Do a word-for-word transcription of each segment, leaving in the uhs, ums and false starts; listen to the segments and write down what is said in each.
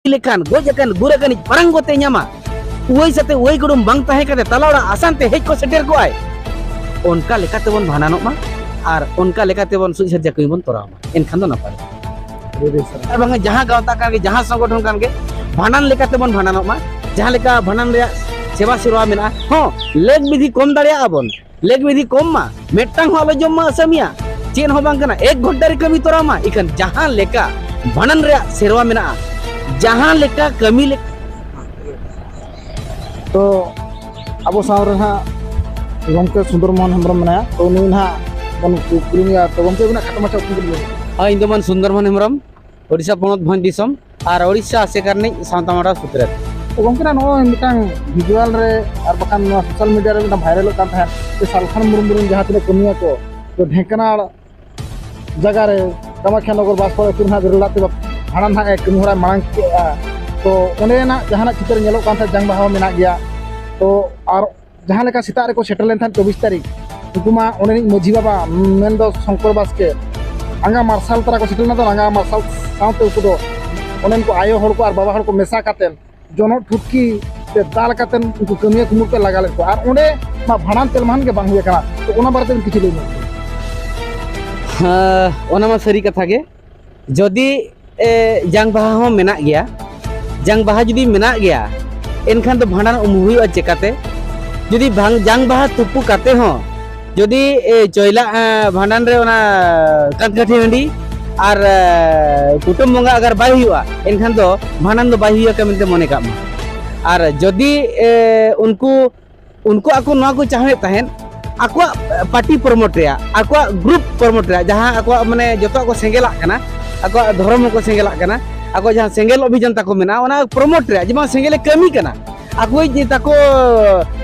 ᱞᱮᱠᱷᱟᱱ, ᱜᱚᱡ ᱟᱠᱟᱱ ᱜᱩᱨ ᱟᱠᱟᱱᱤᱡ ᱯᱟᱨᱟᱝᱜᱚᱛ ᱮ ᱧᱟᱢᱟ, ᱩᱣᱟᱹᱭ ᱥᱟᱛᱮ ᱩᱣᱟᱹᱭ ᱠᱩᱰᱩᱢ ᱵᱟᱝ ᱛᱟᱦᱮᱸ ᱠᱟᱛᱮ ᱛᱟᱞᱟ ᱚᱲᱟᱜ ᱟᱥᱟᱱ ᱛᱮ ᱦᱮᱡ ᱠᱚ ᱥᱮᱴᱮᱨ ᱠᱚᱜᱼᱟᱭ᱾ ᱚᱱᱠᱟ ᱞᱮᱠᱟ ᱛᱮᱵᱚᱱ ᱵᱷᱟᱸᱰᱟᱱᱚᱜ ᱢᱟ ᱟᱨ ᱚᱱᱠᱟ ᱞᱮᱠᱟ ᱛᱮᱵᱚᱱ ᱥᱩᱡ ᱥᱟᱡᱟ ᱠᱟᱹᱢᱤ ᱵᱚᱱ ᱛᱚᱨᱟᱣ ᱢᱟ, ᱮᱱᱠᱷᱟᱱ ᱫᱚ ᱱᱟᱯᱟᱭ᱾ ᱟᱹᱰᱤ ᱟᱹᱰᱤ ᱥᱟᱨᱦᱟᱣ᱾ ᱟᱨ ᱵᱟᱝᱟ ᱡᱟᱦᱟᱸ ᱜᱟᱶᱛᱟ ᱠᱟᱱ ᱜᱮ, ᱡᱟᱦᱟᱸ ᱥᱚᱝᱜᱚᱴᱷᱚᱱ ᱠᱟᱱ ᱜᱮ, ᱵᱷᱟᱸᱰᱟᱱ ᱞᱮᱠᱟ ᱛᱮᱵᱚᱱ ᱵᱷᱟᱸᱰᱟᱱᱚᱜ ᱢᱟ᱾ ᱡᱟᱦᱟᱸ ᱞᱮᱠᱟ ᱵᱷᱟᱸᱰᱟᱱ ᱨᱮᱭᱟᱜ ᱥᱮᱵᱟ ᱥᱮᱨᱣᱟ ᱢᱮᱱᱟᱜᱼᱟ, ᱦᱚᱸ, ᱞᱮᱠ ᱵᱤᱫᱷᱤ ᱠᱚᱢ ᱫᱟᱲᱮᱭᱟᱜᱼᱟ ᱵᱚᱱ, ᱞᱮᱠ ᱵᱤᱫᱷᱤ ᱠᱚᱢ ᱢᱟ, ᱢᱤᱫᱴᱟᱝ ᱦᱚᱸ ᱟᱞᱚ ᱡᱚᱢ ᱢᱟ ᱟᱹᱥᱟᱹᱢᱤᱭᱟ, ᱪᱮᱫ ᱦᱚᱸ ᱵᱟᱝ ᱠᱟᱱᱟ, ᱮᱠ ᱜᱷᱚᱱᱴᱟ ᱨᱮ ᱠᱟᱹᱢᱤ ᱛᱚᱨᱟᱣ ᱢᱟ᱾ ᱤᱠᱷᱟᱹᱱ ᱡᱟᱦᱟᱸ ᱞᱮᱠᱟ ᱵᱷᱟᱸᱰᱟᱱ ᱨᱮᱭᱟᱜ ᱥᱮᱨᱣᱟ ᱢᱮᱱᱟᱜᱼᱟ, ᱡᱟᱦᱟᱸ ᱞᱮᱠᱟ ᱠᱟᱹᱢᱤ ᱞᱮᱠᱟ᱾ ᱛᱚ ᱟᱵᱚ ᱥᱟᱶ ᱨᱮ ᱱᱟᱦᱟᱜ ᱜᱚᱢᱠᱮ ᱥᱩᱱᱫᱚᱨ ᱢᱳᱦᱚᱱ ᱦᱮᱢᱵᱨᱚᱢ ᱢᱮᱱᱟᱭᱟ, ᱛᱚ ᱱᱩᱭ ᱱᱟᱦᱟᱜ ᱵᱚᱱ ᱠᱩᱞᱤᱭᱟ᱾ ᱛᱚ ᱜᱚᱢᱠᱮ ᱟᱵᱤᱱᱟᱜ ᱠᱷᱟᱴᱚ ᱢᱟᱪᱷᱟ ᱩᱯᱨᱩᱢ ᱠᱟᱹᱴᱤᱡ ᱞᱟᱹᱭ ᱵᱤᱱ᱾ ᱦᱳᱭ, ᱤᱧ ᱫᱚ ᱢᱟᱱ ᱥᱩᱱᱫᱚᱨ ᱢᱳᱦᱚᱱ ᱦᱮᱢᱵᱨᱚᱢ, ᱳᱰᱤᱥᱟ ᱯᱚᱱᱚᱛ ᱵᱷᱚᱸᱡᱽ ᱫᱤᱥᱚᱢ, ᱟᱨ ᱳᱰᱤᱥᱟ ᱟᱥᱮᱠᱟ ᱨᱤᱱᱤᱡ ᱥᱟᱶᱛᱟ ᱢᱟᱰᱣᱟ ᱥᱩᱛᱨᱮᱛ᱾ ᱛᱚ ᱜᱚᱢᱠᱮ ᱱᱟᱜ ᱱᱚᱜᱼᱚᱭ ᱢᱤᱫᱴᱟᱝ ᱵᱷᱤᱡᱩᱣᱟᱞ ᱨᱮ ᱟᱨ ᱵᱟᱠᱷᱟᱱ ᱱᱚᱣᱟ ᱥᱳᱥᱟᱞ ᱢᱤᱰᱤᱭᱟ ᱨᱮ ᱢᱤᱫᱴᱟᱝ ᱵᱷᱟᱭᱨᱟᱞᱚᱜ ᱠᱟᱱ ᱛᱟᱦᱮᱸᱫ ᱡᱮ ᱥᱟᱞᱠᱷᱟᱱ ᱢᱩᱨᱢᱩ ᱨᱮᱱ ᱡᱟᱦᱟᱸ ᱛᱤᱱᱟᱹᱜ ᱠᱟᱹᱢᱤᱭᱟᱹ ᱠᱚ, ᱛᱚ ᱰᱷᱮᱸᱠᱟᱱᱟᱲ ᱡᱟᱭᱜᱟ ᱨᱮ ᱠᱟᱢᱟᱠᱷᱤᱭᱟ ᱱᱚᱜᱚᱨ ᱵᱟᱥᱯᱟᱲᱟ ᱟᱹᱛᱩ ᱨᱮ ᱱᱟᱦᱟᱜ ᱵᱮᱨᱮᱞ ᱫᱟᱜ ᱛᱮ ᱵᱷᱟᱸᱰᱟᱱ ᱱᱟᱦᱟᱜ ᱮ ᱠᱟᱹᱢᱤ ᱦᱚᱨᱟᱭ ᱢᱟᱲᱟᱝ ᱠᱮᱜᱼᱟ᱾ ᱛᱚ ᱚᱸᱰᱮᱱᱟᱜ ᱡᱟᱦᱟᱱᱟᱜ ᱪᱤᱛᱟᱹᱨ ᱧᱮᱞᱚᱜ ᱠᱟᱱ ᱛᱟᱦᱮᱸᱫ, ᱡᱟᱝ ᱵᱟᱦᱟ ᱦᱚᱸ ᱢᱮᱱᱟᱜ ᱜᱮᱭᱟ᱾ ᱛᱚ ᱟᱨ ᱡᱟᱦᱟᱸ ᱞᱮᱠᱟ ᱥᱮᱛᱟᱜ ᱨᱮᱠᱚ ᱥᱮᱴᱮᱨ ᱞᱮᱱ ᱛᱟᱦᱮᱸᱫ ᱪᱚᱵᱵᱤᱥ ᱛᱟᱹᱨᱤᱠᱷ, ᱩᱱᱠᱩ ᱢᱟ ᱚᱸᱰᱮᱱᱤᱡ ᱢᱟᱹᱡᱷᱤ ᱵᱟᱵᱟ ᱢᱮᱱᱫᱚ ᱥᱚᱝᱠᱚᱨ ᱵᱟᱥᱠᱮ ᱟᱸᱜᱟ ᱢᱟᱨᱥᱟᱞ ᱛᱟᱨᱟ ᱠᱚ ᱥᱮᱴᱮᱨ ᱞᱮᱱᱟ᱾ ᱛᱚ ᱟᱸᱜᱟ ᱢᱟᱨᱥᱟᱞ ᱥᱟᱶᱛᱮ ᱩᱱᱠᱩ ᱫᱚ ᱚᱸᱰᱮᱱ ᱠᱚ ᱟᱭᱳ ᱦᱚᱲ ᱠᱚ ᱟᱨ ᱵᱟᱵᱟ ᱦᱚᱲ ᱠᱚ ᱢᱮᱥᱟ ᱠᱟᱛᱮᱫ ᱡᱚᱱᱚᱜ ᱴᱷᱩᱴᱠᱤ ᱛᱮ ᱫᱟᱞ ᱠᱟᱛᱮᱫ ᱩᱱᱠᱩ ᱠᱟᱹᱢᱤᱭᱟᱹ ᱠᱩᱢᱩᱴ ᱯᱮ ᱞᱟᱜᱟ ᱞᱮᱫ ᱠᱚᱣᱟ ᱟᱨ ᱚᱸᱰᱮ ᱢᱟ ᱵᱷᱟᱸᱰᱟᱱ ᱛᱮᱞᱢᱟᱦᱟᱱ ᱜᱮ ᱵᱟᱝ ᱦᱩᱭ ᱟᱠᱟᱱᱟ᱾ ᱛᱚ ᱚᱱᱟ ᱵᱟᱨᱮᱛᱮ ᱠᱤᱪᱷᱩ ᱞᱟᱹᱭ ᱧᱚᱜ ᱵᱤᱱ᱾ ᱦᱮᱸ, ᱚᱱᱟ ᱢᱟ ᱥᱟᱹᱨᱤ ᱠᱟᱛᱷᱟ ᱜᱮ᱾ ᱡᱩᱫᱤ ᱮ, ᱡᱟᱝ ᱵᱟᱦᱟ ᱦᱚᱸ ᱢᱮᱱᱟᱜ ᱜᱮᱭᱟ, ᱡᱟᱝ ᱵᱟᱦᱟ ᱡᱩᱫᱤ ᱢᱮᱱᱟᱜ ᱜᱮᱭᱟ, ᱮᱱᱠᱷᱟᱱ ᱫᱚ ᱵᱷᱟᱸᱰᱟᱱ ᱩᱢ ᱦᱩᱭᱩᱜᱼᱟ ᱪᱮᱠᱟᱛᱮ? ᱡᱩᱫᱤ ᱵᱷᱟᱝ ᱡᱟᱝ ᱵᱟᱦᱟ ᱛᱩᱯᱩ ᱠᱟᱛᱮ ᱦᱚᱸ ᱡᱩᱫᱤ ᱮ, ᱪᱚᱭᱞᱟ ᱮ, ᱵᱷᱟᱸᱰᱟᱱ ᱨᱮ ᱚᱱᱟ ᱠᱟᱸᱛ ᱠᱟᱹᱴᱷᱤ ᱦᱟᱺᱰᱤ ᱟᱨ ᱮ, ᱠᱩᱴᱟᱹᱢ ᱵᱚᱸᱜᱟ ᱟᱜᱟᱨ ᱵᱟᱭ ᱦᱩᱭᱩᱜᱼᱟ, ᱮᱱᱠᱷᱟᱱ ᱫᱚ ᱵᱷᱟᱸᱰᱟᱱ ᱫᱚ ᱵᱟᱭ ᱦᱩᱭᱩᱜᱼᱟ ᱢᱮᱱᱛᱮ ᱢᱚᱱᱮ ᱠᱟᱜ ᱢᱟ᱾ ᱟᱨ ᱡᱩᱫᱤ ᱮ, ᱩᱱᱠᱩ ᱩᱱᱠᱩ ᱟᱠᱚ ᱱᱚᱣᱟ ᱠᱚ ᱪᱟᱦᱮᱫ ᱛᱟᱦᱮᱸᱫ, ᱟᱠᱚᱣᱟᱜ ᱯᱟᱨᱴᱤ ᱯᱨᱚᱢᱳᱴ ᱨᱮᱭᱟᱜ, ᱟᱠᱚᱣᱟᱜ ᱜᱨᱩᱯ ᱯᱨᱚᱢᱳᱴ ᱨᱮᱭᱟᱜ, ᱡᱟᱦᱟᱸ ᱟᱠᱚᱣᱟᱜ ᱢᱟᱱᱮ ᱡᱚᱛᱚᱣᱟᱜ ᱠᱚ ᱥᱮᱸᱜᱮᱞᱟᱜ ᱠᱟᱱᱟ, ᱟᱠᱚᱣᱟᱜ ᱫᱷᱚᱨᱚᱢ ᱦᱚᱸᱠᱚ ᱥᱮᱸᱜᱮᱞᱟᱜ ᱠᱟᱱᱟ, ᱟᱠᱚ ᱡᱟᱦᱟᱸ ᱥᱮᱸᱜᱮᱞ ᱚᱵᱷᱤᱡᱟᱱ ᱛᱟᱠᱚ ᱢᱮᱱᱟᱜᱼᱟ, ᱚᱱᱟ ᱯᱨᱚᱢᱳᱴ ᱨᱮᱭᱟᱜ, ᱡᱮᱢᱚᱱ ᱥᱮᱸᱜᱮᱞᱮ ᱠᱟᱹᱢᱤ ᱠᱟᱱᱟ, ᱟᱠᱚᱭᱤᱡ ᱛᱟᱠᱚ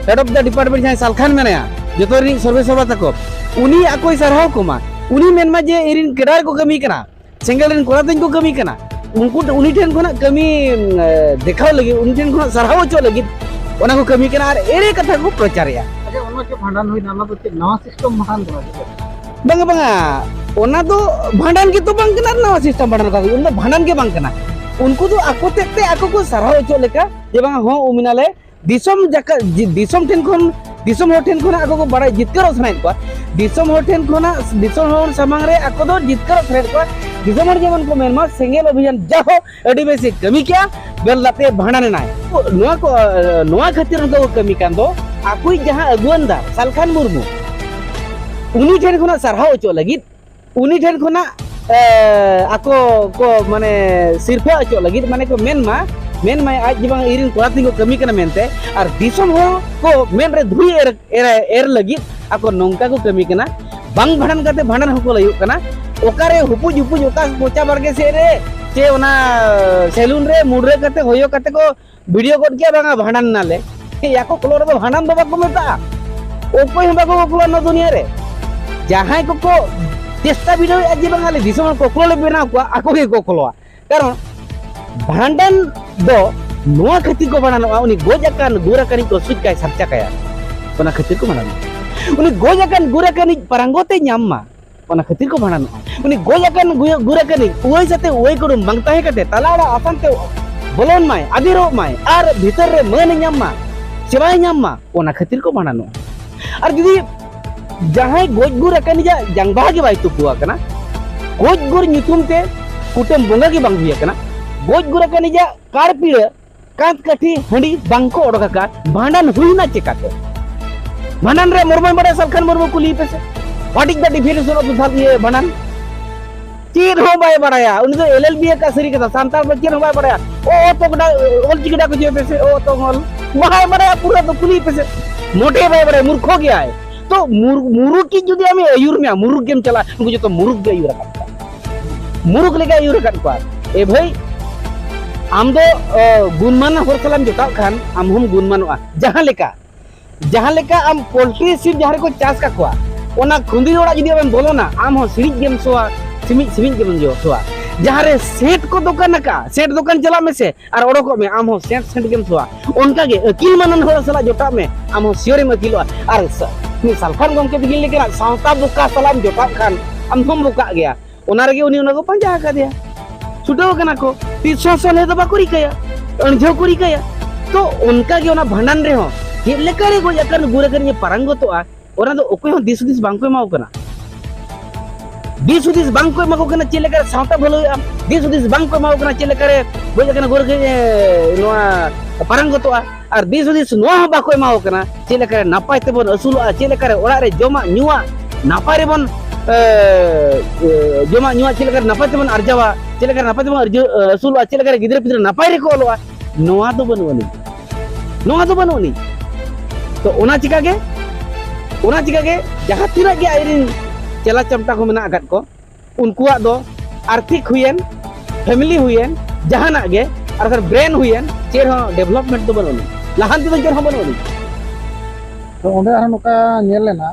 ᱦᱮᱰ ᱚᱯᱷ ᱫᱟ ᱰᱤᱯᱟᱨᱴᱢᱮᱱᱴ ᱡᱟᱦᱟᱸᱭ ᱥᱟᱞᱠᱷᱟᱱ ᱢᱮᱱᱟᱭᱟ, ᱡᱚᱛᱚ ᱨᱤᱱᱤᱡ ᱥᱚᱨᱵᱮ ᱥᱚᱨᱵᱟ ᱛᱟᱠᱚ, ᱩᱱᱤ ᱟᱠᱚᱭ ᱥᱟᱨᱦᱟᱣ ᱠᱚᱢᱟ, ᱩᱱᱤ ᱢᱮᱱᱢᱟ ᱡᱮ ᱤᱧ ᱨᱤᱱ ᱠᱮᱰᱟᱨ ᱠᱚ ᱠᱟᱹᱢᱤ ᱠᱟᱱᱟ, ᱥᱮᱸᱜᱮᱞ ᱨᱮᱱ ᱠᱚᱲᱟ ᱛᱮᱧ ᱠᱚ ᱠᱟᱹᱢᱤ ᱠᱟᱱᱟ, ᱩᱱᱠᱩ ᱩᱱᱤ ᱴᱷᱮᱱ ᱠᱷᱚᱱᱟᱜ ᱠᱟᱹᱢᱤ ᱮ, ᱫᱮᱠᱷᱟᱣ ᱞᱟᱹᱜᱤᱫ, ᱩᱱᱤ ᱴᱷᱮᱱ ᱠᱷᱚᱱᱟᱜ ᱥᱟᱨᱦᱟᱣ ᱦᱚᱪᱚ ᱞᱟᱹᱜᱤᱫ ᱚᱱᱟ ᱠᱚ ᱠᱟᱹᱢᱤ ᱠᱟᱱᱟ ᱟᱨ ᱮᱲᱮ ᱠᱟᱛᱷᱟ ᱠᱚ ᱯᱨᱚᱪᱟᱨᱮᱜᱼᱟ᱾ ᱟᱪᱪᱷᱟ, ᱚᱱᱟ ᱡᱮ ᱵᱷᱟᱸᱰᱟᱱ ᱦᱩᱭᱱᱟ, ᱚᱱᱟ ᱫᱚ ᱪᱮᱫ ᱱᱟᱣᱟ ᱥᱤᱥᱴᱮᱢ ᱵᱷᱟᱸᱰᱟᱱ ᱠᱟᱱᱟ ᱪᱮ? ᱵᱟᱝᱟ ᱵᱟᱝᱟ, ᱚᱱᱟ ᱫᱚ ᱵᱷᱟᱸᱰᱟᱱ ᱜᱮᱛᱚ ᱵᱟᱝ ᱠᱟᱱᱟ, ᱱᱟᱣᱟ ᱥᱤᱥᱴᱮᱢ ᱵᱷᱟᱸᱰᱟᱱ ᱠᱟᱱᱟ, ᱚᱱᱟ ᱫᱚ ᱵᱷᱟᱸᱰᱟᱱ ᱜᱮ ᱵᱟᱝ ᱠᱟᱱᱟ᱾ ᱩᱱᱠᱩ ᱫᱚ ᱟᱠᱚ ᱛᱮᱫ ᱛᱮ ᱟᱠᱚ ᱠᱚ ᱥᱟᱨᱦᱟᱣ ᱦᱚᱪᱚᱜ ᱞᱮᱠᱟ, ᱡᱮ ᱵᱟᱝᱟ, ᱦᱚᱸ, ᱩᱢᱤᱱᱟᱞᱮ ᱫᱤᱥᱚᱢ ᱡᱟᱠᱟ-, ᱡᱤ-, ᱫᱤᱥᱚᱢ ᱴᱷᱮᱱ ᱠᱷᱚᱱ, ᱫᱤᱥᱚᱢ ᱦᱚᱲ ᱴᱷᱮᱱ ᱠᱷᱚᱱᱟᱜ ᱟᱠᱚ ᱠᱚ ᱵᱟᱲᱟᱭ ᱡᱤᱛᱠᱟᱹᱨᱚᱜ ᱥᱟᱱᱟᱭᱮᱫ ᱠᱚᱣᱟ᱾ ᱫᱤᱥᱚᱢ ᱦᱚᱲ ᱴᱷᱮᱱ ᱠᱷᱚᱱᱟᱜ, ᱫᱤᱥᱚᱢ ᱦᱚᱲ ᱥᱟᱢᱟᱝ ᱨᱮ ᱟᱠᱚ ᱫᱚ ᱡᱤᱛᱠᱟᱹᱨᱚᱜ ᱥᱟᱱᱟᱭᱮᱫ ᱠᱚᱣᱟ᱾ ᱫᱤᱥᱚᱢ ᱦᱚᱲ ᱡᱮᱢᱚᱱ ᱠᱚ ᱢᱮᱱ ᱢᱟ, ᱥᱮᱸᱜᱮᱞ ᱚᱵᱷᱤᱡᱟᱱ ᱡᱟᱦᱳ ᱟᱹᱰᱤ ᱵᱮᱥ ᱮ ᱠᱟᱹᱢᱤ ᱠᱮᱜᱼᱟ, ᱵᱮᱞ ᱫᱟᱜ ᱛᱮ ᱵᱷᱟᱸᱰᱟᱱ ᱮᱱᱟᱭ᱾ ᱱᱚᱣᱟ ᱠᱚ, ᱱᱚᱣᱟ ᱠᱷᱟᱹᱛᱤᱨ ᱚᱱᱠᱟ ᱠᱚ ᱠᱟᱹᱢᱤ ᱠᱟᱱ ᱫᱚ, ᱟᱠᱚᱭᱤᱡ ᱡᱟᱦᱟᱸ ᱟᱹᱜᱩᱣᱟᱹᱱ ᱫᱟ ᱥᱟᱞᱠᱷᱟᱱ ᱢᱩᱨᱢᱩ, ᱩᱱᱤ ᱴᱷᱮᱱ ᱠᱷᱚᱱᱟᱜ ᱥᱟᱨᱦᱟᱣ ᱚᱪᱚᱜ ᱞᱟᱹᱜᱤᱫ, ᱩᱱᱤ ᱴᱷᱮᱱ ᱠᱷᱚᱱᱟᱜ, ᱮ, ᱟᱠᱚ ᱠᱚ, ᱢᱟᱱᱮ, ᱥᱤᱨᱯᱷᱟᱹ ᱚᱪᱚᱜ ᱞᱟᱹᱜᱤᱫ, ᱢᱟᱱᱮ ᱠᱚ ᱢᱮᱱ ᱢᱟ, ᱢᱮᱱ ᱢᱟᱭ ᱟᱡ ᱡᱮ ᱵᱟᱝ ᱤᱧᱨᱮᱱ ᱠᱚᱲᱟ ᱛᱤᱧ ᱠᱚ ᱠᱟᱹᱢᱤ ᱠᱟᱱᱟ ᱢᱮᱱᱛᱮ, ᱟᱨ ᱫᱤᱥᱚᱢ ᱦᱚᱲ ᱠᱚ ᱢᱮᱫ ᱨᱮ ᱫᱷᱩᱲᱤ ᱮᱨ, ᱮᱨ, ᱮᱨ ᱞᱟᱹᱜᱤᱫ ᱟᱠᱚ ᱱᱚᱝᱠᱟ ᱠᱚ ᱠᱟᱹᱢᱤ ᱠᱟᱱᱟ᱾ ᱵᱟᱝ ᱵᱷᱟᱸᱰᱟᱱ ᱠᱟᱛᱮ ᱵᱷᱟᱸᱰᱟᱱ ᱦᱚᱸᱠᱚ ᱞᱟᱹᱭᱚᱜ ᱠᱟᱱᱟ᱾ ᱚᱠᱟᱨᱮ ᱦᱩᱯᱩᱡ ᱦᱩᱯᱩᱡ ᱚᱠᱟ ᱯᱚᱪᱟ ᱵᱟᱲᱜᱮ ᱥᱮᱫ ᱨᱮ ᱥᱮ ᱚᱱᱟ ᱥᱮᱞᱩᱱ ᱨᱮ ᱢᱩᱰᱨᱟᱹ ᱠᱟᱛᱮ ᱦᱚᱭᱚ ᱠᱟᱛᱮ ᱠᱚ ᱵᱷᱤᱰᱤᱭᱳ ᱜᱚᱫ ᱠᱮᱭᱟ, ᱵᱟᱝᱟ ᱵᱷᱟᱸᱰᱟᱱ ᱱᱟᱞᱮ᱾ ᱭᱟ ᱠᱚᱠᱞᱚ ᱨᱮᱫᱚ ᱵᱷᱟᱸᱰᱟᱱ ᱫᱚ ᱵᱟᱠᱚ ᱢᱮᱛᱟᱜᱼᱟ᱾ ᱚᱠᱚᱭ ᱦᱚᱸ ᱵᱟᱠᱚ ᱠᱚᱠᱞᱚ ᱱᱚᱣᱟ ᱫᱩᱱᱤᱭᱟᱹ ᱨᱮ᱾ ᱡᱟᱦᱟᱸᱭ ᱠᱚᱠᱚ ᱪᱮᱥᱴᱟ ᱵᱤᱰᱟᱹᱣᱮᱫᱼᱟ ᱡᱮ ᱵᱟᱝᱟ ᱟᱞᱮ ᱫᱤᱥᱚᱢ ᱦᱚᱲ ᱠᱚᱠᱞᱚ ᱞᱮ ᱵᱮᱱᱟᱣ ᱠᱚᱣᱟ, ᱟᱠᱚ ᱜᱮ ᱠᱚᱠᱞᱚᱣᱟ᱾ ᱠᱟᱨᱚᱱ ᱵᱷᱟᱸᱰᱟᱱ ᱫᱚ ᱱᱚᱣᱟ ᱠᱷᱟᱹᱛᱤᱨ ᱠᱚ ᱵᱷᱟᱸᱰᱟᱱᱚᱜᱼᱟ, ᱩᱱᱤ ᱜᱚᱡ ᱟᱠᱟᱱ ᱜᱩᱨ ᱟᱠᱟᱱᱤᱡ ᱠᱚ ᱥᱩᱡ ᱠᱟᱭ ᱥᱟᱨᱪᱟ ᱠᱟᱭᱟ, ᱚᱱᱟ ᱠᱷᱟᱹᱛᱤᱨ ᱠᱚ ᱵᱷᱟᱸᱰᱟᱱᱚᱜᱼᱟ᱾ ᱩᱱᱤ ᱜᱚᱡ ᱟᱠᱟᱱ ᱜᱩᱨ ᱟᱠᱟᱱᱤᱡ ᱯᱟᱨᱟᱝᱜᱚᱛ ᱮ ᱧᱟᱢ ᱢᱟ, ᱚᱱᱟ ᱠᱷᱟᱹᱛᱤᱨ ᱠᱚ ᱵᱷᱟᱸᱰᱟᱱᱚᱜᱼᱟ᱾ ᱩᱱᱤ ᱜᱚᱡ ᱟᱠᱟᱱ ᱜᱩ-, ᱜᱩᱨ ᱟᱠᱟᱱᱤᱡ ᱩᱣᱟᱹᱭ ᱥᱟᱛᱮ ᱩᱣᱟᱹᱭ ᱠᱩᱰᱩᱢ ᱵᱟᱝ ᱛᱟᱦᱮᱸ ᱠᱟᱛᱮ ᱛᱟᱞᱟ ᱚᱲᱟᱜ ᱟᱥᱟᱱ ᱛᱮ ᱵᱚᱞᱚᱱ ᱢᱟᱭ, ᱟᱫᱮᱨᱚᱜ ᱢᱟᱭ ᱟᱨ ᱵᱷᱤᱛᱟᱹᱨ ᱨᱮ ᱢᱟᱹᱱ ᱮ ᱧᱟᱢ ᱢᱟ, ᱥᱮᱵᱟᱭ ᱧᱟᱢ ᱢᱟ, ᱚᱱᱟ ᱠᱷᱟᱹᱛᱤᱨ ᱠᱚ ᱵᱷᱟᱸᱰᱟᱱᱚᱜᱼᱟ᱾ ᱟᱨ ᱡᱩᱫᱤ ᱡᱟᱦᱟᱸᱭ ᱜᱚᱡ ᱜᱩᱨ ᱟᱠᱟᱱᱤᱡᱟᱜ ᱡᱟᱝ ᱵᱟᱦᱟ ᱜᱮ ᱵᱟᱭ ᱛᱩᱯᱩ ᱟᱠᱟᱱᱟ, ᱜᱚᱡ ᱜᱩᱨ ᱧᱩᱛᱩᱢ ᱛᱮ ᱠᱩᱴᱟᱹᱢ ᱵᱚᱸᱜᱟ ᱜᱮ ᱵᱟᱝ ᱦᱩᱭ ᱟᱠᱟᱱᱟ, ᱜᱚᱡ ᱜᱩᱨ ᱟᱠᱟᱱᱤᱡᱟᱜ ᱠᱟᱲ ᱯᱤᱲᱟᱹ, ᱠᱟᱸᱛ ᱠᱟᱹᱴᱷᱤ, ᱦᱟᱺᱰᱤ ᱵᱟᱝ ᱠᱚ ᱚᱰᱚᱠ ᱟᱠᱟᱫ, ᱵᱷᱟᱸᱰᱟᱱ ᱦᱩᱭᱱᱟ ᱪᱮᱠᱟᱛᱮ? ᱵᱷᱟᱸᱰᱟᱱ ᱨᱮ ᱢᱚᱨᱢᱚᱭ ᱵᱟᱲᱟᱭᱟ ᱥᱟᱞᱠᱷᱟᱱ ᱢᱩᱨᱢᱩ ᱠᱩᱞᱤᱭᱮ ᱯᱮᱥᱮ, what is the definition of the ᱥᱟᱞ-, ᱤᱭᱟᱹ, ᱵᱷᱟᱸᱰᱟᱱ? ᱪᱮᱫ ᱦᱚᱸ ᱵᱟᱭ ᱵᱟᱲᱟᱭᱟ᱾ ᱩᱱᱤ ᱫᱚ ᱮᱞ ᱮᱞ ᱵᱤ ᱟᱠᱟᱫ ᱥᱟᱹᱨᱤ ᱠᱟᱛᱷᱟ, ᱥᱟᱱᱛᱟᱲ ᱫᱚ ᱪᱮᱫ ᱦᱚᱸ ᱵᱟᱭ ᱵᱟᱲᱟᱭᱟ᱾ ᱚ, ᱚ, ᱛᱚ ᱜᱚᱰᱟ, ᱚᱞ ᱪᱤᱠᱤ ᱰᱟᱠ ᱦᱚᱪᱚᱭ ᱯᱮᱥᱮ, ᱚ, ᱚ, ᱛᱚ ᱚᱞ᱾ ᱵᱟᱭ ᱵᱟᱲᱟᱭᱟ ᱯᱩᱨᱟᱹ ᱫᱚ, ᱠᱩᱞᱤᱭᱮ ᱯᱮᱥᱮ᱾ ᱢᱚᱴᱮ ᱵᱟᱭ ᱵᱟᱲᱟᱭᱟ, ᱢᱩᱨᱠᱷᱚ ᱜᱮᱭᱟᱭ᱾ ᱛᱚ ᱢᱩᱨ-, ᱢᱩᱨᱩᱠᱤᱡ ᱡᱩᱫᱤ ᱟᱢᱮ ᱟᱹᱭᱩᱨ ᱢᱮᱭᱟ, ᱢᱩᱨᱩᱠ ᱜᱮᱢ ᱪᱟᱞᱟᱜᱼᱟ, ᱩᱱᱠᱩ ᱡᱚᱛᱚ ᱢᱩᱨᱩᱠ ᱜᱮ ᱟᱹᱭᱩᱨ ᱟᱠᱟᱫ ᱠᱚᱣᱟ᱾ ᱢᱩᱨᱩᱠ ᱞᱮᱠᱟ ᱟᱹᱭᱩᱨ ᱟᱠᱟᱫ ᱠᱚᱣᱟ᱾ ᱮ ᱵᱷᱟᱹᱭ, ᱟᱢ ᱫᱚ, ᱚ, ᱜᱩᱱᱢᱟᱱ ᱦᱚᱲ ᱥᱟᱞᱟᱜ ᱮᱢ ᱡᱚᱴᱟᱣ ᱠᱷᱟᱱ, ᱟᱢ ᱦᱚᱸᱢ ᱜᱩᱱᱢᱟᱱᱚᱜᱼᱟ᱾ ᱡᱟᱦᱟᱸ ᱞᱮᱠᱟ, ᱡᱟᱦᱟᱸ ᱞᱮᱠᱟ ᱟᱢ ᱯᱳᱞᱴᱨᱤ ᱥᱤᱢ ᱡᱟᱦᱟᱸ ᱨᱮᱠᱚ ᱪᱟᱥ ᱠᱟᱠᱚᱣᱟ, ᱚᱱᱟ ᱠᱷᱩᱸᱫᱤ ᱚᱲᱟᱜ ᱡᱩᱫᱤ ᱟᱢᱮᱢ ᱵᱚᱞᱚᱱᱟ, ᱟᱢ ᱦᱚᱸ ᱥᱤᱬᱤᱡ ᱜᱮᱢ ᱥᱚᱣᱟ, ᱥᱤᱢᱤᱡ, ᱥᱤᱢᱤᱡ ᱜᱮᱢ ᱡᱚ-, ᱥᱚᱣᱟ᱾ ᱡᱟᱦᱟᱸ ᱨᱮ ᱥᱮᱸᱴ ᱠᱚ ᱫᱚᱠᱟᱱ ᱟᱠᱟᱫᱼᱟ, ᱥᱮᱸᱴ ᱫᱚᱠᱟᱱ ᱪᱟᱞᱟᱜ ᱢᱮᱥᱮ, ᱟᱨ ᱚᱰᱚᱠᱚᱜ ᱢᱮ, ᱟᱢ ᱦᱚᱸ ᱥᱮᱸᱴ ᱥᱮᱸᱴ ᱜᱮᱢ ᱥᱚᱣᱟ᱾ ᱚᱱᱠᱟ ᱜᱮ ᱟᱹᱠᱤᱞ ᱢᱟᱱᱟᱱ ᱦᱚᱲ ᱥᱟᱞᱟᱜ ᱡᱚᱴᱟᱜ ᱢᱮ, ᱟᱢ ᱦᱚᱸ sure ᱮᱢ ᱟᱹᱠᱤᱞᱚᱜᱼᱟ᱾ ᱟᱨ ᱥᱟ-, ᱩᱱᱤ ᱥᱟᱞᱠᱷᱟᱱ ᱜᱚᱢᱠᱮ ᱛᱟᱹᱠᱤᱱ ᱞᱮᱠᱟᱱᱟᱜ ᱥᱟᱶᱛᱟ ᱵᱚᱠᱟ ᱥᱟᱞᱟᱜ ᱮᱢ ᱡᱚᱴᱟᱜ ᱠᱷᱟᱱ, ᱟᱢ ᱦᱚᱸᱢ ᱵᱚᱠᱟᱜ ᱜᱮᱭᱟ᱾ ᱚᱱᱟ ᱨᱮᱜᱮ ᱩᱱᱤ ᱚᱱᱟ ᱠᱚ ᱯᱟᱸᱡᱟ ᱟᱠᱟᱫᱮᱭᱟ᱾ ᱪᱷᱩᱴᱟᱹᱣ ᱠᱟᱱᱟ ᱠᱚ, ᱛᱤᱥ ᱦᱚᱸ ᱥᱚᱞᱦᱮ ᱫᱚ ᱵᱟᱠᱚ ᱨᱤᱠᱟᱹᱭᱟ, ᱟᱹᱲᱡᱷᱟᱹᱣ ᱠᱚ ᱨᱤᱠᱟᱹᱭᱟ᱾ ᱛᱚ ᱚᱱᱠᱟ ᱜᱮ ᱚᱱᱟ ᱵᱷᱟᱸᱰᱟᱱ ᱨᱮᱦᱚᱸ ᱪᱮᱫ ᱞᱮᱠᱟ ᱨᱮ ᱜᱚᱡ ᱟᱠᱟᱱ ᱜᱩᱨ ᱟᱠᱟᱱ ᱤᱧ ᱯᱟᱨᱟᱝᱜᱚᱛᱚᱜᱼᱟ, ᱚᱱᱟ ᱫᱚ ᱚᱠᱚᱭ ᱦᱚᱸ ᱫᱤᱥ ᱦᱩᱫᱤᱥ ᱵᱟᱝ ᱠᱚ ᱮᱢᱟ ᱠᱚ ᱠᱟᱱᱟ᱾ ᱫᱤᱥ ᱦᱩᱫᱤᱥ ᱵᱟᱝ ᱠᱚ ᱮᱢᱟ ᱠᱚ ᱠᱟᱱᱟ ᱪᱮᱫ ᱞᱮᱠᱟᱨᱮ ᱥᱟᱶᱛᱟ ᱵᱷᱟᱹᱞᱟᱹᱭᱚᱜᱼᱟ, ᱫᱤᱥ ᱦᱩᱫᱤᱥ ᱵᱟᱝ ᱠᱚ ᱮᱢᱟ ᱠᱚ ᱠᱟᱱᱟ ᱪᱮᱫ ᱞᱮᱠᱟᱨᱮ ᱜᱚᱡ ᱟᱠᱟᱱ ᱜᱩᱨ ᱟᱠᱟᱱ, ᱮ, ᱱᱚᱣᱟ ᱯᱟᱨᱟᱝᱜᱚᱛᱚᱜᱼᱟ, ᱟᱨ ᱫᱤᱥ ᱦᱩᱫᱤᱥ ᱱᱚᱣᱟ ᱦᱚᱸ ᱵᱟᱠᱚ ᱮᱢᱟ ᱠᱚ ᱠᱟᱱᱟ ᱪᱮᱫ ᱞᱮᱠᱟᱨᱮ ᱱᱟᱯᱟᱭ ᱛᱮᱵᱚᱱ ᱟᱹᱥᱩᱞᱚᱜᱼᱟ, ᱪᱮᱫ ᱞᱮᱠᱟᱨᱮ ᱚᱲᱟᱜ ᱨᱮ ᱡᱚᱢᱟᱜ ᱧᱩᱣᱟᱜ ᱱᱟᱯᱟᱭ ᱨᱮᱵᱚᱱ, ᱮ, ᱮ, ᱡᱚᱢᱟᱜ ᱧᱩᱣᱟᱜ ᱪᱮᱫ ᱞᱮᱠᱟᱨᱮ ᱱᱟᱯᱟᱭ ᱛᱮᱵᱚᱱ ᱟᱨᱡᱟᱣᱟ, ᱪᱮᱫ ᱞᱮᱠᱟᱨᱮ ᱱᱟᱯᱟᱭ ᱛᱮᱵᱚᱱ ᱟᱨᱡᱟᱹ-, ᱮ, ᱟᱹᱥᱩᱞᱚᱜᱼᱟ, ᱪᱮᱫ ᱞᱮᱠᱟᱨᱮ ᱜᱤᱫᱽᱨᱟᱹ ᱯᱤᱫᱽᱨᱟᱹ ᱱᱟᱯᱟᱭ ᱨᱮᱠᱚ ᱚᱞᱚᱜᱼᱟ, ᱱᱚᱣᱟ ᱫᱚ ᱵᱟᱹᱱᱩᱜ ᱟᱹᱱᱤᱡ᱾ ᱱᱚᱣᱟ ᱫᱚ ᱵᱟᱹᱱᱩᱜ ᱟᱹᱱᱤᱡ᱾ ᱛᱚ ᱚᱱᱟ ᱪᱤᱠᱟ ᱜᱮ, ᱚᱱᱟ ᱪᱤᱠᱟ ᱜᱮ ᱡᱟᱦᱟᱸ ᱛᱤᱱᱟᱹᱜ ᱜᱮ ᱟᱡᱨᱮᱱ ᱪᱮᱞᱟ ᱪᱟᱢᱴᱟ ᱠᱚ ᱢᱮᱱᱟᱜ ᱟᱠᱟᱫ ᱠᱚ, ᱩᱱᱠᱩᱣᱟᱜ ᱫᱚ ᱟᱨᱛᱷᱤᱠ ᱦᱩᱭᱮᱱ, ᱯᱷᱮᱢᱤᱞᱤ ᱦᱩᱭᱮᱱ, ᱡᱟᱦᱟᱱᱟᱜ ᱜᱮ, ᱟᱨ ᱵᱟᱠᱷᱟᱱ ᱵᱨᱮᱱ ᱦᱩᱭᱮᱱ, ᱪᱮᱫ ᱦᱚᱸ ᱰᱮᱵᱷᱞᱚᱯᱢᱮᱱᱴ ᱫᱚ ᱵᱟᱹᱱᱩᱜ ᱟᱹᱱᱤᱡ, ᱞᱟᱦᱟᱱᱛᱤ ᱫᱚ ᱪᱮᱫ ᱦᱚᱸ ᱵᱟᱹᱱᱩᱜ ᱟᱹᱱᱤᱡ᱾ ᱛᱚ ᱚᱸᱰᱮ ᱟᱨᱦᱚᱸ ᱱᱚᱝᱠᱟ ᱧᱮᱞ ᱞᱮᱱᱟ,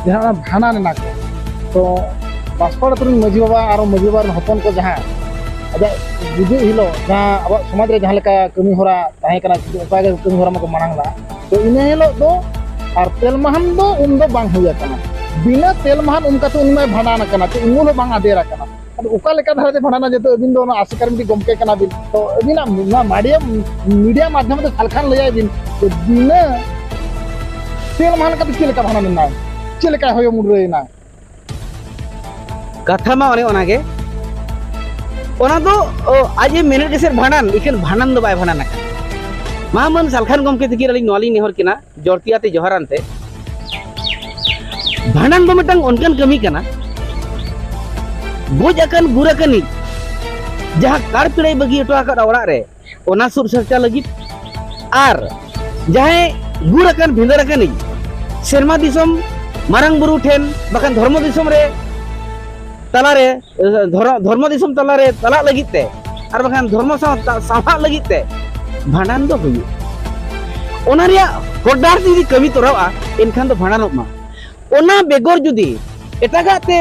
ᱡᱟᱦᱟᱸ ᱚᱱᱟ ᱵᱷᱟᱸᱰᱟᱱ ᱮᱱᱟ ᱠᱚ, ᱛᱚ ᱵᱟᱥᱯᱟᱲᱟ ᱟᱹᱛᱩ ᱨᱮᱱ ᱢᱟᱹᱡᱷᱤ ᱵᱟᱵᱟ ᱟᱨ ᱢᱟᱹᱡᱷᱤ ᱵᱟᱵᱟ ᱨᱮᱱ ᱦᱚᱯᱚᱱ ᱠᱚ ᱡᱟᱦᱟᱸ ᱟᱡᱟᱜ ᱜᱩᱡᱩᱜ ᱦᱤᱞᱳᱜ ᱡᱟᱦᱟᱸ ᱟᱵᱚᱣᱟᱜ ᱥᱚᱢᱟᱡᱽ ᱨᱮ ᱡᱟᱦᱟᱸ ᱞᱮᱠᱟ ᱠᱟᱹᱢᱤ ᱦᱚᱨᱟ ᱛᱟᱦᱮᱸ ᱠᱟᱱᱟ, ᱠᱤᱱᱛᱩ ᱚᱱᱠᱟ ᱜᱮ ᱠᱟᱹᱢᱤ ᱦᱚᱨᱟ ᱢᱟᱠᱚ ᱢᱟᱲᱟᱝ ᱞᱟᱜᱼᱟ᱾ ᱛᱚ ᱤᱱᱟᱹ ᱦᱤᱞᱳᱜ ᱫᱚ ᱟᱨ ᱛᱮᱞᱢᱟᱦᱟᱱ ᱫᱚ ᱩᱱ ᱫᱚ ᱵᱟᱝ ᱦᱩᱭ ᱟᱠᱟᱱᱟ᱾ ᱵᱤᱱᱟᱹ ᱛᱮᱞᱢᱟᱦᱟᱱ ᱩᱱ ᱠᱟᱛᱮ ᱩᱱᱤ ᱢᱟᱭ ᱵᱷᱟᱸᱰᱟᱱ ᱟᱠᱟᱱᱟ, ᱛᱚ ᱩᱱ ᱦᱚᱸ ᱵᱟᱝ ᱟᱫᱮᱨ ᱟᱠᱟᱱᱟ᱾ ᱟᱫᱚ ᱚᱠᱟ ᱞᱮᱠᱟ ᱫᱷᱟᱨᱟᱛᱮ ᱵᱷᱟᱸᱰᱟᱱᱟ? ᱡᱮᱦᱮᱛᱩ ᱟᱹᱵᱤᱱ ᱫᱚ ᱚᱱᱟ ᱟᱥᱮᱠᱟ ᱨᱮᱱ ᱢᱤᱫᱴᱤᱡ ᱜᱚᱢᱠᱮ ᱠᱟᱱᱟ ᱵᱤᱱ, ᱛᱚ ᱟᱹᱵᱤᱱᱟᱜ ᱱᱚᱣᱟ ᱢᱟᱰᱤᱭᱟ ᱢᱤᱰᱤᱭᱟ ᱢᱟᱫᱽᱫᱷᱚᱢ ᱛᱮ ᱥᱟᱞᱠᱷᱟᱱ ᱞᱟᱹᱭᱟᱭ ᱵᱤᱱ, ᱛᱚ ᱵᱤᱱᱟᱹ ᱛᱮᱞᱢᱟᱦᱟᱱ ᱠᱟᱛᱮ ᱪᱮᱫ ᱞᱮᱠᱟ ᱵᱷᱟᱸᱰᱟᱱ ᱮᱱᱟᱭ, ᱪᱮᱫ ᱞᱮᱠᱟᱭ ᱦᱚᱭᱚ ᱢᱩᱰᱨᱟᱹᱭᱮᱱᱟ? ᱠᱟᱛᱷᱟ ᱢᱟ ᱚᱱᱮ ᱚᱱᱟᱜᱮ, ᱚᱱᱟ ᱫᱚ ᱚ, ᱟᱡ ᱮ ᱢᱮᱱᱮᱫ ᱜᱮᱥᱮ ᱵᱷᱟᱸᱰᱟᱱ, ᱤᱠᱷᱟᱹᱱ ᱵᱷᱟᱸᱰᱟᱱ ᱫᱚ ᱵᱟᱭ ᱵᱷᱟᱸᱰᱟᱱ ᱟᱠᱟᱱᱟ᱾ ᱢᱟ ᱢᱟᱹᱱ ᱥᱟᱞᱠᱷᱟᱱ ᱜᱚᱢᱠᱮ ᱛᱤᱠᱤᱱ ᱟᱹᱞᱤᱧ ᱱᱚᱣᱟ ᱞᱤᱧ ᱱᱮᱦᱚᱨ ᱠᱤᱱᱟ, ᱡᱚᱲᱛᱤᱭᱟᱛᱮ ᱡᱚᱦᱟᱨᱟᱱᱛᱮ, ᱵᱷᱟᱸᱰᱟᱱ ᱫᱚ ᱢᱤᱫᱴᱟᱝ ᱚᱱᱠᱟᱱ ᱠᱟᱹᱢᱤ ᱠᱟᱱᱟ, ᱜᱚᱡ ᱟᱠᱟᱱ ᱜᱩᱨ ᱟᱠᱟᱱᱤᱡ ᱡᱟᱦᱟᱸ ᱠᱟᱲ ᱯᱤᱲᱟᱹᱭ ᱵᱟᱹᱜᱤ ᱦᱚᱴᱚ ᱟᱠᱟᱫᱼᱟ ᱚᱲᱟᱜ ᱨᱮ, ᱚᱱᱟ ᱥᱩᱨ ᱥᱟᱨᱪᱟ ᱞᱟᱹᱜᱤᱫ ᱟᱨ ᱡᱟᱦᱟᱸᱭ ᱜᱩᱨ ᱟᱠᱟᱱ ᱵᱷᱤᱸᱫᱟᱹᱲ ᱟᱠᱟᱱᱤᱡ ᱥᱮᱨᱢᱟ ᱫᱤᱥᱚᱢ ᱢᱟᱨᱟᱝ ᱵᱩᱨᱩ ᱴᱷᱮᱱ ᱵᱟᱠᱷᱟᱱ ᱫᱷᱚᱨᱢᱚ ᱫᱤᱥᱚᱢ ᱨᱮ ᱛᱟᱞᱟᱨᱮ, ᱫᱷᱚᱨᱚ-, ᱫᱷᱚᱨᱢᱚ ᱫᱤᱥᱚᱢ ᱛᱟᱞᱟᱨᱮ ᱪᱟᱞᱟᱜ ᱞᱟᱹᱜᱤᱫ ᱛᱮ ᱟᱨ ᱵᱟᱠᱷᱟᱱ ᱫᱷᱚᱨᱢᱚ ᱥᱟᱶ ᱥᱟᱶᱦᱟᱜ ᱞᱟᱹᱜᱤᱫ ᱛᱮ ᱵᱷᱟᱸᱰᱟᱱ ᱫᱚ ᱦᱩᱭᱩᱜᱼᱟ᱾ ᱚᱱᱟ ᱨᱮᱭᱟᱜ ᱦᱚᱨ ᱰᱟᱦᱟᱨ ᱡᱩᱫᱤ ᱠᱟᱹᱢᱤ ᱛᱚᱨᱟᱜᱼᱟ, ᱮᱱᱠᱷᱟᱱ ᱫᱚ ᱵᱷᱟᱸᱰᱟᱱᱚᱜ ᱢᱟ᱾ ᱚᱱᱟ ᱵᱮᱜᱚᱨ ᱡᱩᱫᱤ ᱮᱴᱟᱜᱟᱜ ᱛᱮ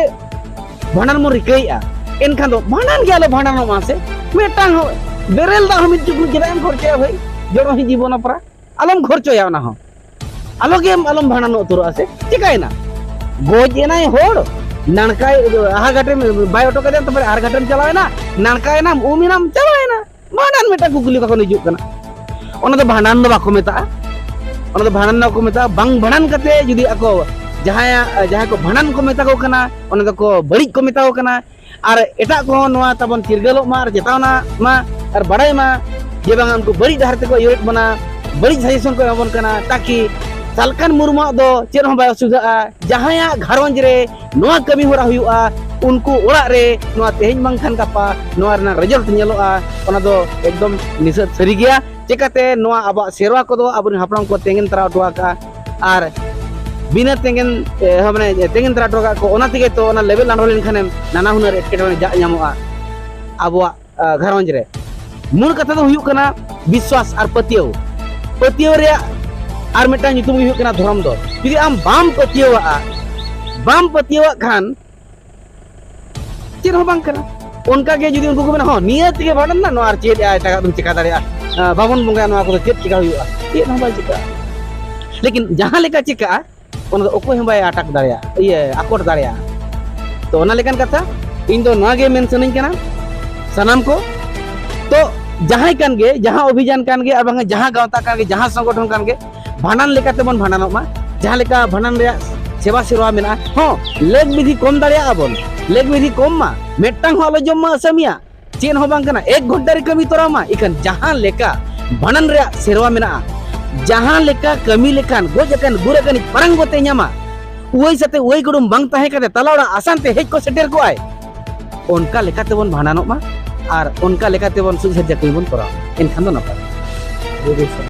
ᱵᱷᱟᱸᱰᱟᱱ ᱵᱚᱱ ᱨᱤᱠᱟᱹᱭᱮᱫᱼᱟ, ᱮᱱᱠᱷᱟᱱ ᱫᱚ ᱵᱷᱟᱸᱰᱟᱱ ᱜᱮ ᱟᱞᱚ ᱵᱷᱟᱸᱰᱟᱱᱚᱜ ᱢᱟ ᱥᱮ᱾ ᱢᱤᱫᱴᱟᱝ ᱦᱚᱸ ᱵᱮᱨᱮᱞ ᱫᱟᱜ ᱦᱚᱸ ᱢᱤᱫ ᱪᱩᱯᱩᱫ ᱪᱮᱫᱟᱜ ᱮᱢ ᱠᱷᱚᱨᱪᱟᱭᱟ ᱵᱷᱟᱹᱭ, ᱡᱚᱲᱚ ᱦᱤᱸᱡᱤ ᱵᱚᱱ ᱟᱯᱨᱟ? ᱟᱞᱚᱢ ᱠᱷᱚᱨᱪᱚᱭᱟ ᱚᱱᱟ ᱦᱚᱸ, ᱟᱞᱚ ᱜᱮᱢ ᱟᱞᱚᱢ ᱵᱷᱟᱸᱰᱟᱱᱚᱜ ᱩᱛᱟᱹᱨᱚᱜᱼᱟ ᱥᱮ᱾ ᱪᱤᱠᱟᱹᱭᱮᱱᱟ? ᱜᱚᱡ ᱮᱱᱟᱭ ᱦᱚᱲ, ᱱᱟᱲᱠᱟᱭ, ᱟᱦᱟᱨ ᱜᱷᱟᱴᱮᱢ ᱵᱟᱭ ᱚᱴᱚ ᱠᱮᱫᱮᱭᱟ, ᱛᱟᱨᱯᱚᱨᱮ ᱟᱦᱟᱨ ᱜᱷᱟᱴᱮᱢ ᱪᱟᱞᱟᱣᱮᱱᱟ, ᱱᱟᱲᱠᱟᱭᱮᱱᱟᱢ, ᱩᱢ ᱮᱱᱟᱢ, ᱪᱟᱵᱟᱭᱮᱱᱟ᱾ ᱵᱷᱟᱸᱰᱟᱱ ᱢᱤᱫᱴᱟᱝ ᱠᱩᱠᱞᱤ ᱠᱚ ᱠᱷᱚᱱ ᱦᱤᱡᱩᱜ ᱠᱟᱱᱟ᱾ ᱚᱱᱟ ᱫᱚ ᱵᱷᱟᱸᱰᱟᱱ ᱫᱚ ᱵᱟᱠᱚ ᱢᱮᱛᱟᱜᱼᱟ, ᱚᱱᱟ ᱫᱚ ᱵᱷᱟᱸᱰᱟᱱ ᱫᱚ ᱵᱟᱠᱚ ᱢᱮᱛᱟᱜᱼᱟ᱾ ᱵᱟᱝ ᱵᱷᱟᱸᱰᱟᱱ ᱠᱟᱛᱮ ᱡᱩᱫᱤ ᱟᱠᱚ ᱡᱟᱦᱟᱸᱭᱟᱜ, ᱡᱟᱦᱟᱸᱭ ᱠᱚ ᱵᱷᱟᱸᱰᱟᱱ ᱠᱚ ᱢᱮᱛᱟ ᱠᱚ ᱠᱟᱱᱟ, ᱚᱱᱟ ᱫᱚᱠᱚ ᱵᱟᱹᱲᱤᱡ ᱠᱚ ᱢᱮᱛᱟ ᱠᱚ ᱠᱟᱱᱟ᱾ ᱟᱨ ᱮᱴᱟᱜ ᱠᱚᱦᱚᱸ ᱱᱚᱣᱟ ᱛᱟᱵᱚᱱ ᱪᱤᱨᱜᱟᱹᱞᱚᱜ ᱢᱟ ᱟᱨ ᱪᱮᱛᱟᱣᱱᱟ ᱢᱟ ᱟᱨ ᱵᱟᱲᱟᱭ ᱢᱟ ᱡᱮ ᱵᱟᱝᱟ ᱩᱱᱠᱩ ᱵᱟᱹᱲᱤᱡ ᱰᱟᱦᱟᱨ ᱛᱮᱠᱚ ᱟᱹᱭᱩᱨᱮᱫ ᱵᱚᱱᱟ, ᱵᱟᱹᱲᱤᱡ ᱥᱟᱡᱮᱥᱚᱱ ᱠᱚ ᱮᱢᱟ ᱵᱚᱱ ᱠᱟᱱᱟ, ᱛᱟᱠᱤ ᱥᱟᱞᱠᱷᱟᱱ ᱢᱩᱨᱢᱩᱣᱟᱜ ᱫᱚ ᱪᱮᱫ ᱦᱚᱸ ᱵᱟᱭ ᱚᱥᱩᱵᱤᱫᱷᱟᱜᱼᱟ᱾ ᱡᱟᱦᱟᱸᱭᱟᱜ ᱜᱷᱟᱨᱚᱸᱡᱽ ᱨᱮ ᱱᱚᱣᱟ ᱠᱟᱹᱢᱤ ᱦᱚᱨᱟ ᱦᱩᱭᱩᱜᱼᱟ, ᱩᱱᱠᱩ ᱚᱲᱟᱜ ᱨᱮ ᱱᱚᱣᱟ ᱛᱮᱦᱮᱧ ᱵᱟᱝᱠᱷᱟᱱ ᱜᱟᱯᱟ ᱱᱚᱣᱟ ᱨᱮᱱᱟᱜ ᱨᱮᱡᱟᱞᱴ ᱧᱮᱞᱚᱜᱼᱟ, ᱚᱱᱟ ᱫᱚ ᱮᱠᱫᱚᱢ ᱱᱤᱥᱟᱹᱫ ᱥᱟᱹᱨᱤ ᱜᱮᱭᱟ᱾ ᱪᱮᱠᱟᱛᱮ ᱱᱚᱣᱟ ᱟᱵᱚᱣᱟᱜ ᱥᱮᱨᱣᱟ ᱠᱚᱫᱚ ᱟᱵᱚᱨᱮᱱ ᱦᱟᱯᱲᱟᱢ ᱠᱚ ᱛᱮᱸᱜᱮᱱ ᱛᱟᱨᱟ ᱦᱚᱴᱚ ᱟᱠᱟᱫᱼᱟ, ᱟᱨ ᱵᱤᱱᱟᱹ ᱛᱮᱸᱜᱮᱱ, ᱮ, ᱦᱚᱸ, ᱢᱟᱱᱮ ᱛᱮᱸᱜᱮᱱ ᱛᱟᱨᱟ ᱦᱚᱴᱚ ᱟᱠᱟᱫ ᱠᱚ, ᱚᱱᱟ ᱛᱮᱜᱮ ᱛᱚ ᱚᱱᱟ ᱞᱮᱵᱮᱞ ᱞᱟᱸᱰᱷᱚ ᱞᱮᱱᱠᱷᱟᱱᱮᱢ ᱱᱟᱱᱟ ᱦᱩᱱᱟᱹᱨ ᱮᱴᱠᱮᱴᱚᱬᱮ ᱡᱟᱜ ᱧᱟᱢᱚᱜᱼᱟ ᱟᱵᱚᱣᱟᱜ, ᱟ, ᱜᱷᱟᱨᱚᱸᱡᱽ ᱨᱮ᱾ ᱢᱩᱞ ᱠᱟᱛᱷᱟ ᱫᱚ ᱦᱩᱭᱩᱜ ᱠᱟᱱᱟ ᱵᱤᱥᱣᱟᱥ ᱟᱨ ᱯᱟᱹᱛᱭᱟᱹᱣ᱾ ᱯᱟᱹᱛᱭᱟᱹᱣ ᱨᱮᱭᱟᱜ ᱟᱨ ᱢᱤᱫᱴᱟᱝ ᱧᱩᱛᱩᱢ ᱜᱮ ᱦᱩᱭᱩᱜ ᱠᱟᱱᱟ ᱫᱷᱚᱨᱚᱢ ᱫᱚ᱾ ᱡᱩᱫᱤ ᱟᱢ ᱵᱟᱢ ᱯᱟᱹᱛᱭᱟᱹᱣᱟᱜᱼᱟ, ᱵᱟᱢ ᱯᱟᱹᱛᱭᱟᱹᱣᱟᱜ ᱠᱷᱟᱱ ᱪᱮᱫ ᱦᱚᱸ ᱵᱟᱝ ᱠᱟᱱᱟ᱾ ᱚᱱᱠᱟ ᱜᱮ ᱡᱩᱫᱤ ᱩᱱᱠᱩ ᱠᱚ ᱢᱮᱱᱟ, "ᱦᱚᱸ, ᱱᱤᱭᱟᱹ ᱛᱮᱜᱮ ᱵᱷᱟᱸᱰᱟᱱ ᱮᱱᱟ, ᱱᱚᱣᱟ ᱟᱨ ᱪᱮᱫ ᱮᱴᱟᱜᱟᱜ ᱫᱚᱢ ᱪᱮᱠᱟ ᱫᱟᱲᱮᱭᱟᱜᱼᱟ? ᱟ, ᱵᱟᱵᱚᱱ ᱵᱚᱸᱜᱟᱭᱟ, ᱱᱚᱣᱟ ᱠᱚᱫᱚ ᱪᱮᱫ ᱪᱮᱠᱟ ᱦᱩᱭᱩᱜᱼᱟ?" ᱪᱮᱫ ᱦᱚᱸ ᱵᱟᱭ ᱪᱤᱠᱟᱹᱜᱼᱟ᱾ ᱞᱮᱠᱤᱱ ᱡᱟᱦᱟᱸ ᱞᱮᱠᱟ ᱪᱤᱠᱟᱹᱜᱼᱟ, ᱚᱱᱟ ᱫᱚ ᱚᱠᱚᱭ ᱦᱚᱸ ᱵᱟᱭ ᱟᱴᱟᱠ ᱫᱟᱲᱮᱭᱟᱜᱼᱟ, ᱤᱭᱟᱹ, ᱟᱠᱚᱴ ᱫᱟᱲᱮᱭᱟᱜᱼᱟ᱾ ᱛᱚ, ᱚᱱᱟ ᱞᱮᱠᱟᱱ ᱠᱟᱛᱷᱟ ᱤᱧ ᱫᱚ ᱱᱚᱣᱟ ᱜᱮ ᱢᱮᱱ ᱥᱟᱱᱟᱧ ᱠᱟᱱᱟ ᱥᱟᱱᱟᱢ ᱠᱚ᱾ ᱛᱚ, ᱡᱟᱦᱟᱸᱭ ᱠᱟᱱ ᱜᱮ, ᱡᱟᱦᱟᱸ ᱚᱵᱷᱤᱡᱟᱱ ᱠᱟᱱ ᱜᱮ, ᱟᱨ ᱵᱟᱝ ᱡᱟᱦᱟᱸ ᱜᱟᱶᱛᱟ ᱠᱟᱱ ᱜᱮ, ᱡᱟᱦᱟᱸ ᱥᱚᱝᱜᱚᱴᱷᱚᱱ ᱠᱟᱱ ᱜᱮ, ᱵᱷᱟᱸᱰᱟᱱ ᱞᱮᱠᱟᱛᱮ ᱵᱚᱱ ᱵᱷᱟᱸᱰᱟᱱᱚᱜ ᱢᱟ᱾ ᱡᱟᱦᱟᱸ ᱞᱮᱠᱟ ᱵᱷᱟᱸᱰᱟᱱ ᱨᱮᱭᱟᱜ ᱥᱮᱵᱟ ᱥᱮᱨᱣᱟ ᱢᱮᱱᱟᱜᱼᱟ, ᱦᱚᱸ, ᱞᱮᱠ ᱵᱤᱫᱷᱤ ᱠᱚᱢ ᱫᱟᱲᱮᱭᱟᱜᱼᱟ ᱵᱚᱱ, ᱞᱮᱠ ᱵᱤᱫᱷᱤ ᱠᱚᱢ ᱢᱟ, ᱢᱤᱫᱴᱟᱝ ᱦᱚᱸ ᱟᱞᱚ ᱡᱚᱢ ᱢᱟ ᱟᱹᱥᱟᱹᱢᱤᱭᱟᱜ, ᱪᱮᱫ ᱦᱚᱸ ᱵᱟᱝ ᱠᱟᱱᱟ, ᱮᱠ ᱜᱷᱚᱱᱴᱟ ᱨᱮ ᱠᱟᱹᱢᱤ ᱛᱚᱨᱟᱣ ᱢᱟ᱾ ᱤᱠᱷᱟᱹᱱ ᱡᱟᱦᱟᱸ ᱞᱮᱠᱟ ᱵᱷᱟᱸᱰᱟᱱ ᱨᱮᱭᱟᱜ ᱥᱮᱨᱣᱟ ᱢᱮᱱᱟᱜᱼᱟ, ᱡᱟᱦᱟᱸ ᱞᱮᱠᱟ ᱠᱟᱹᱢᱤ ᱞᱮᱠᱷᱟᱱ ᱜᱚᱡ ᱟᱠᱟᱱ ᱜᱩᱨ ᱟᱠᱟᱱᱤᱡ ᱯᱟᱨᱟᱝ ᱜᱚᱛᱮ ᱧᱟᱢᱟ, ᱩᱣᱟᱹᱭ ᱥᱟᱛᱮ ᱩᱣᱟᱹᱭ ᱠᱩᱰᱩᱢ ᱵᱟᱝ ᱛᱟᱦᱮᱸ ᱠᱟᱛᱮ ᱛᱟᱞᱟ ᱚᱲᱟᱜ ᱟᱥᱟᱱ ᱛᱮ ᱦᱮᱡ ᱠᱚ ᱥᱮᱴᱮᱨ ᱠᱚᱜᱼᱟᱭ, ᱚᱱᱠᱟ ᱞᱮᱠᱟᱛᱮᱵᱚᱱ ᱵᱷᱟᱸᱰᱟᱱᱚᱜ ᱢᱟ ᱟᱨ ᱚᱱᱠᱟ ᱞᱮᱠᱟᱛᱮᱵᱚᱱ ᱥᱩᱡᱷᱟᱹ ᱡᱟᱹᱠᱷᱟᱹᱭ ᱵᱚᱱ ᱠᱚᱨᱟᱣ, ᱮᱱᱠᱷᱟᱱ ᱫᱚ ᱱᱟᱯᱟᱭ᱾